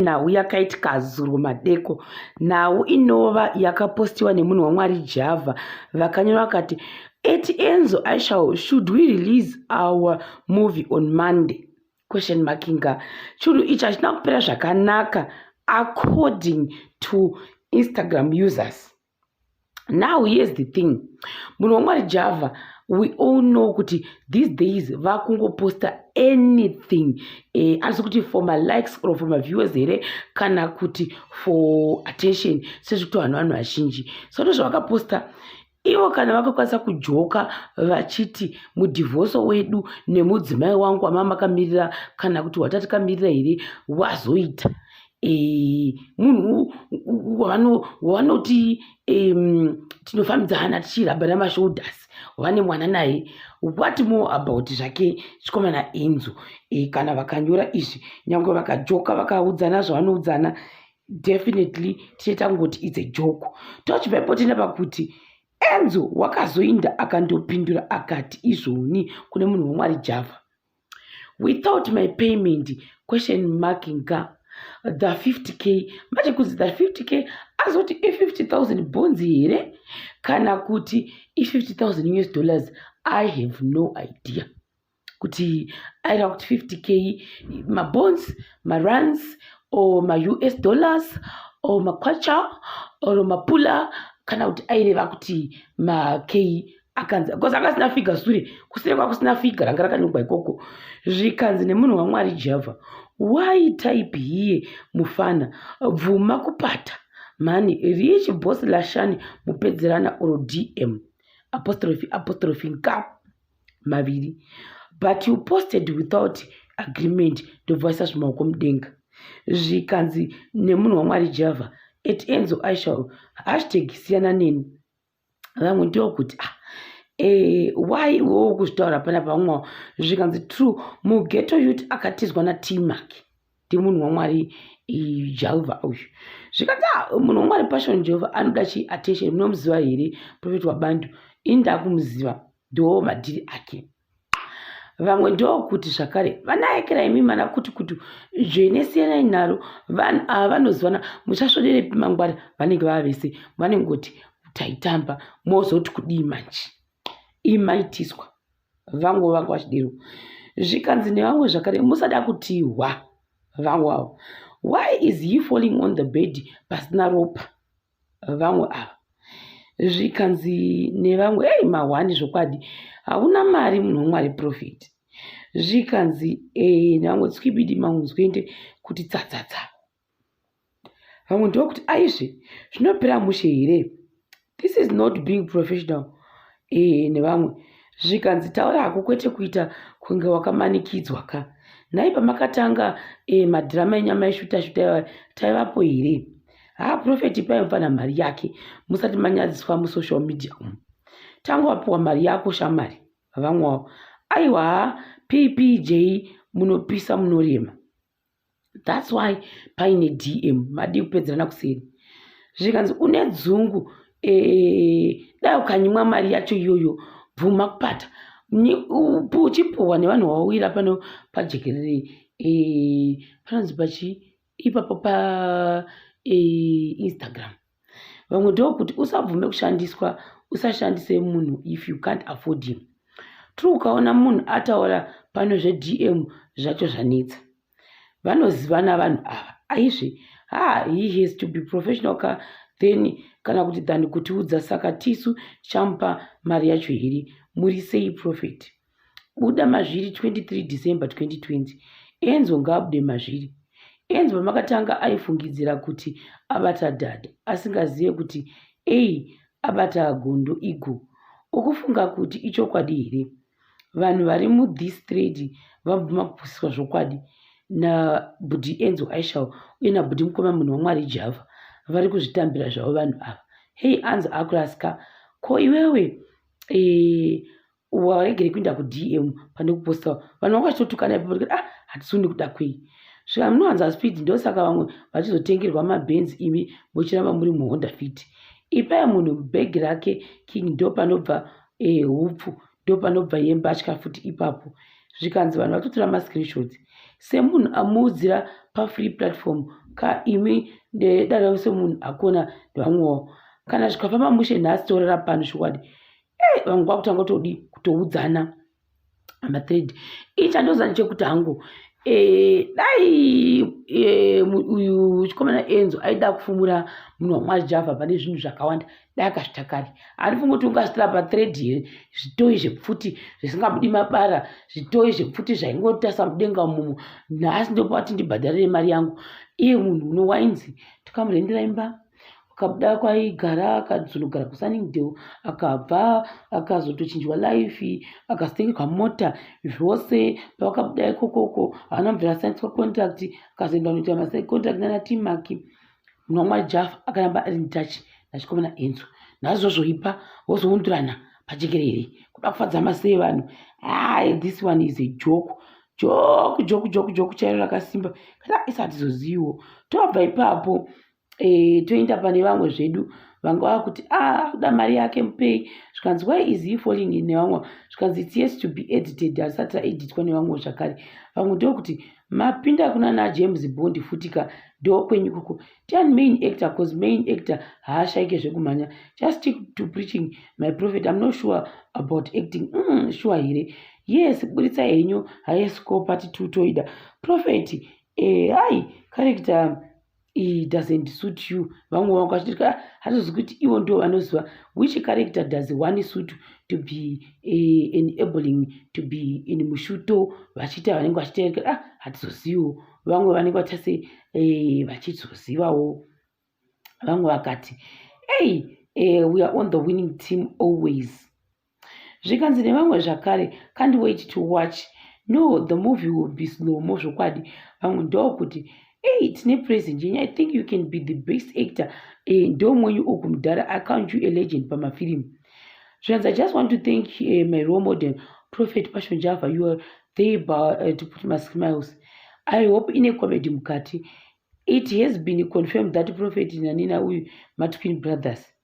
Nhau yakaitika zuro madeko. Nhau inova yakapostiwa nemunhu waMwari Java. Vakanyora vakati, At Enzo Ishall, should we release our movie on Monday? Question mark inga. Chinhu ichi hachina kupera zvakanaka according to Instagram users. Now here's the thing. Munhu waMwari Java, we all know kuti these days vakungoposta anything asi kuti for my likes or for my viewers here kana kuti for attention sezvikuti vanhu vazhinji. So ndozvavakaposta ivo kana vakakwanisa kujoka vachiti mudhivhoso wedu nemudzimai wangu wamama makamirira kana kuti watatikamirira here wazoita munhu wavanoti tinofambidzana tichirabhana mashoulders vane mwana naye. What more about zvake chikomana Enzo? Kana vakanyora izvi, nyange vakajoka vakaudzana zvavanoudzana, definitely tichaita kungoti it's a joke. Tochibva ipo tienda pakuti Enzo wakazoinda akandopindura akati izvoni kune munhu waMwari Java, without my payment question mark nga the 50K. Manje kunzi the 50K azoti i50 000 bonds here kana kuti i50 000 US dollars, I have no idea kuti aira kuti 50K mabonds, marands or maUS dollars or makwacha or mapula kana kuti aireva kuti mak akanzi because akasina figure sure kusire kwakusina figure ranga rakanyorwa ikoko. Zvikanzi nemunhu waMwari Java, why type here mufana, bvuma kupata mani rich boss lashani mupedzerana or DM apostrophe apostrophe nka maviri, but you posted without agreement. Ndobva vaisa zvimaoko mudenga. Zvikanzi nemunhu waMwari Java, at Enzo Ishall hashtag siyana neni. Vamwe ndokuti, ah, why iwewo kuzvitaura panapa vamwe? Zvikanzi true, mughetto youth akatizwa naTmark. Ndimunhu waMwari Java uyu. Zvikanzi, ah, munhu waMwari Passion Java anoda chi attention. Munomuziva here prophet wabantu? Ini ndakumuziva, ndo madhiri ake. Vamwe ndokuti zvakare, vanaekera imi mana kuti kuti dzvene siyanai naro. Vanhu ava vanozivana, muchasvoderepi mangwana vanenge vava vese vanengoti taitamba, mozoti kudii manje imaitiswa vamwe vanga vachidero. Zvikanzi nevamwe zvakare, musada kutihwa vamwe avo, why is he falling on the bed pasina ropa? Vamwe ava. Zvikanzi nevamwe, ei, mahwani zvokwadi hauna mari munhu waMwari prophet. Zvikanzi nevamwe, tswibidi maunzwende kuti tsatsatsa. Vamwe ndokuti, aizve zvinopera mushe here? This is not being professional. Nevamwe zvikanzi, taura hako, kwete kuita kunge wakamanikidzwa ka. Nhai, pamakatanga madhirama enyama eshuta shuta iwayo taivapo here? Haa, prophet, ipai mufana mari yake musati manyadziswa musocial media umu. Tanga wapiwa mari yako shamari. Vamwe wavo, aiwa, haa, PPJ munopisa munorema, that's why paine DM madii kupedzerana kuseri. Zvikanzi une dzungu, dai ukanyimwa mari yacho iyoyo, bvuma kupata uchipuhwa nevanhu wawira pano pajekerere panonzi pachi ipapo pa Instagram. Vamwe ndokuti usabvume kushandiswa, usashandise munhu if you can't afford him. True, ukaona munhu ataura pano zveDM zvacho zvanetsa, vanozivana vanhu ava. Aizve, ha, he has to be professional ka then kana kuti than kutiudza. Saka tisu tichamupa mari yacho here? Muri sei prophet? Buda mazviri 23 December 2020. Enzo ngaabude mazviri. Enzo pamakatanga aifungidzira kuti abata dhadha, asingazive kuti ei abata gondo igo. Ukufunga kuti ichokwadi here? Vanhu vari muthis thread vabvuma kupusiswa zvokwadi nabhudhi Enzo Ishall uye nabhudhi mukoma munhu waMwari Java. Vari kuzvitambira zvavo vanhu ava. Hei, anzi akurasika ko iwewe waregere kuenda kuDM pane kuposta? Vanhu vanga vachitotukana ipapo kuti, ah, hatisuni kuda kwei. Svika munowanza speed, ndosaka vamwe vachizotengerwa mabhenzi imi muchiramba muri muHonda Fit. Ipai munhu bhegi rake king, ndo panobva hupfu, ndo panobva yembatya futi ipapo. Zvikanzi vanhu vatotora mascreenshots semunhu amuudzira pafree platform. Ka imi ndedaro semunhu akona ndevamwewo. Kana zvikafamba mushe nhasi torara pano chokwadi. Eh, vamwe kwakutanga kutodi kutoudzana mathread. Ichi chandoziva ndechekuti hangu eh, dai eh, uyu chikomana Enzo aida kufumura munhu waMwari Java pane zvinhu zvakawanda dai akazvita kare. Handifungi kuti ungazvitira pathread here zvitoyi zvepfuti zvisingabudi mabara zvitoyi zvepfuti zvaingotasa mudenga umumu nhasi ndopati ndibhadharire mari yangu iye munhu uno wainzi takamurendera imba akabuda kwaigara akazonogara kusunningdale akabva akazotochinjwa life akazotengerwa mota zvose pavakabuda ikokoko haana kubvira asaniswa contract akazoenda kunoita macontract nana timaki munhu wamwari jafa akaramba ari in touch nachikomana enzo nhasi zvozoipa vozoundurana pajekerere kuda kufadza masei vanhu hai this one is a joke joke joke joke joke chairo rakasimba kana isatizoziviwo tobva ipapo e, toenda pane vamwe zvedu vanga vakuti ah kuda mari yake mupei zvikanzi why is he falling in nevamwe zvikanzi its yet to be edited asati aeditwa nevamwe zvakare vamwe ndokuti mapinda kuna najames bond futika ndokwenyu ikoko tiani main actor cause main actor haashaike zvekumhanya just stick to preaching my prophet i'm not sure about acting sure here yes buritsai henyu high score part two toida prophet eh, hai character iyi doesn't suit you vamwe vangu vachiti hatizi kuti ivo ndo vanoziva which character does one suit to be enabling to be in mushuto vachiita vanenge vachiita ah hatizoziviwo vamwe vanenge vachiita sei eh, vachizozivawo vamwe vakati hey we are on the winning team always zvikanzi nevamwe zvakare can't wait to watch no the movie will be slow mo zvokwadi vamwe ndokuti ei tine present yenyu i think you can be the best actor eh, ndo mwenyu uku mudhara i count you a legend pamafirimu zvikanzi i just want to thank my role model prophet passion java you are there to put my smiles i hope ine comedy mukati it has been confirmed that prophet nanina uyu matwin brothers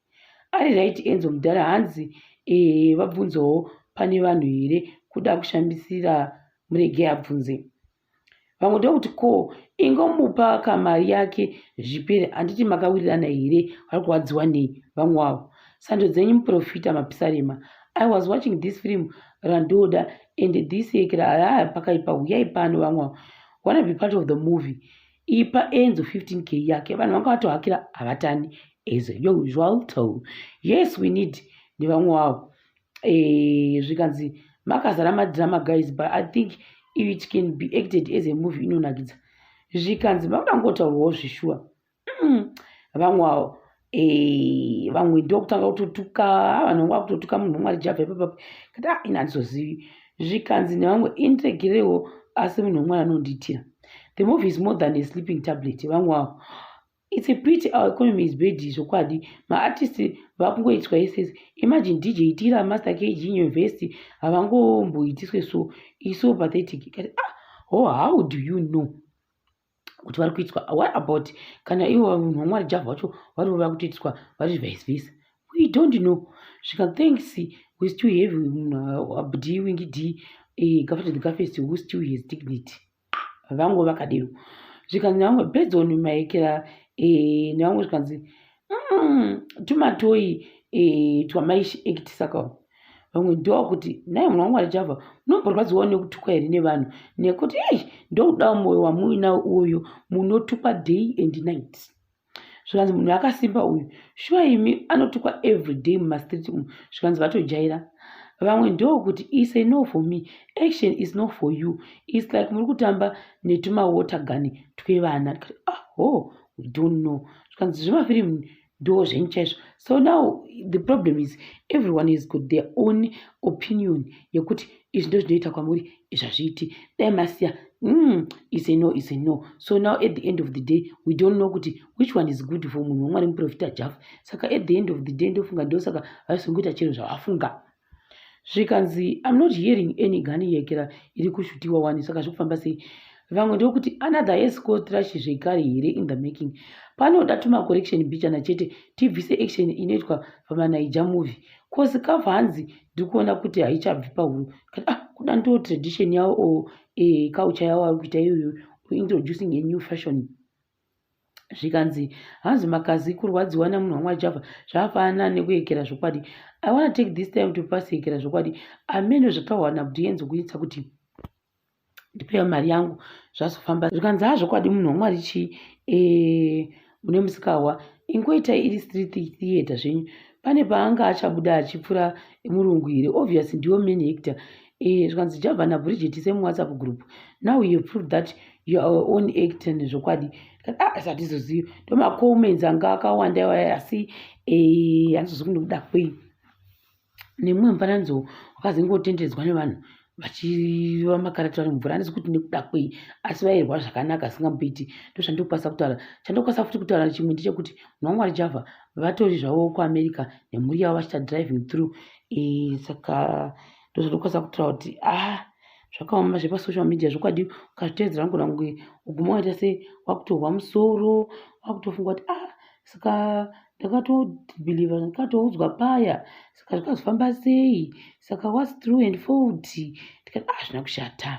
ari right enzo mudhara hanzi e, vabvunzawo pane vanhu here kuda kushambisira murege abvunze vamwe ndokuti ko ingomupa kamari yake zvipere handiti makawirirana here vari kurwadziwa nei vamwe wavo sando dzenyu muprofita mapisarema i was watching this film randoda and this yekera haa pakaipa huyai pano vamwe wavo wanna be part of the movie ipa enzo 15k yake vanhu vanga vatohakira havatani as usual to yes we need nevamwe wavo e, zvikanzi makazara madrama guys but i think it can be acted as a movie inonakidza zvikanzi makuda kungotaurwawo zvishuwa vamwe avo e, vamwe ndokutanga kutotuka vanhu vanga kutotuka munhu wamwari javha ipapapo kati ah ini handizozivi zvikanzi nevamwe indiregerewo asi munhu wamwari anondiitira the movie is more than a sleeping tablet vamwe avo it's a pity our economy is bad zvokwadi maartist vakungoitwa isese imagine dj tira master kg university havangomboitiswe so is so pathetic kati ah oh how do you know kuti vari kuitwa what about kana ivo munhu wamwari javha wacho varivo vari kutoitiswa vari vice versa we don't know svika thanks we still have munhu abd wingi d gafa to the gafest who still has dignity vangu vakadero zvikanzi nevamwe based on maekera nevamwe zvikanzi tumatoi twamaiact saka vamwe ndokuti nhai munhu wamwari javha munomborwadziwawo nekutukwa here nevanhu nekuti ei ndokudawo mwoyo wamuinawo uyoyo munotukwa day and night zvikanzi munhu akasimba uyu shuwa imi anotukwa everyday mumastreet umu zvikanzi vatojaira vamwe ndokuti is a no for me action is not for you its like muri kutamba netumawater gun twevana ah oh we don't know zvikanzi zvemafirimu ndo zvenyu chaizvo so now the problem is everyone has got their own opinion yekuti izvi ndo zvinoita kwamuri izvi hazviiti dai masiya is a no is a no so now at the end of the day we don't know kuti which one is good for munhu wamwari muprofita jaf saka at the end of the day ndofunga ndosaka vaizongoita chero zvavafunga zvikanzi im not hearing any gun yekera iri kushutiwa wani saka zvikufamba sei vamwe ndokuti another esco trash zvekare here in the making panoda tuma correction bichana chete tibvise action inoitwa pamanaija movie cause kavha hanzi ndikuona kuti haichabvi pahuro ah kuda ndo tradition yavo o e, culture yavo vari kuita iyoyo introducing a new fashion Zvikanzi hanzi makazi kurwadziwa nemunhu wamwari Java zvakafanana nekuyekera zvokwadi. I wanna take this time to pass yekera zvokwadi. Ameno zvataurwa naBrienzo kuitsa kuti ndipewo mari yangu zvazofamba. Zvikanzi haa zvokwadi munhu wamwari chii eh, mune musikahwa ingoitai iri street theatre zvenyu. Pane paanga achabuda achipfura murungu here obvious ndiwo main actor Eh, zvikanzi Java naBridget same WhatsApp group. Now you have proved that you are our own actor nezvokwadi. Ah, asi hatizozivi. Ndo macomments anga akawanda iwaya asi eh, handizozivi kuti ndikuda kwei. Nemumwe mufananidzo wakazingotenderedzwa nevanhu vachirova makarata vari mumvura handisi kuti nekuda kwei asi vairwa zvakanaka asingamboiti ndozvandokwanisa kutaura chandokwanisa futi kutaura chimwe ndechekuti munhu wamwari java vatori zvavo kuamerica nemhuri yavo vachiita driving through e, saka ndozvandokwanisa kutaura kuti ah zvakaoma zvepasocial media zvokwadi ukazviteedzera unogona kunge uguma waita se wakutorwa musoro wakutofunga kuti ah saka ndakatobhilivha ndakatoudzwa paya saka zvikazofamba sei saka whats true and fault ndikati ah zvina kushata.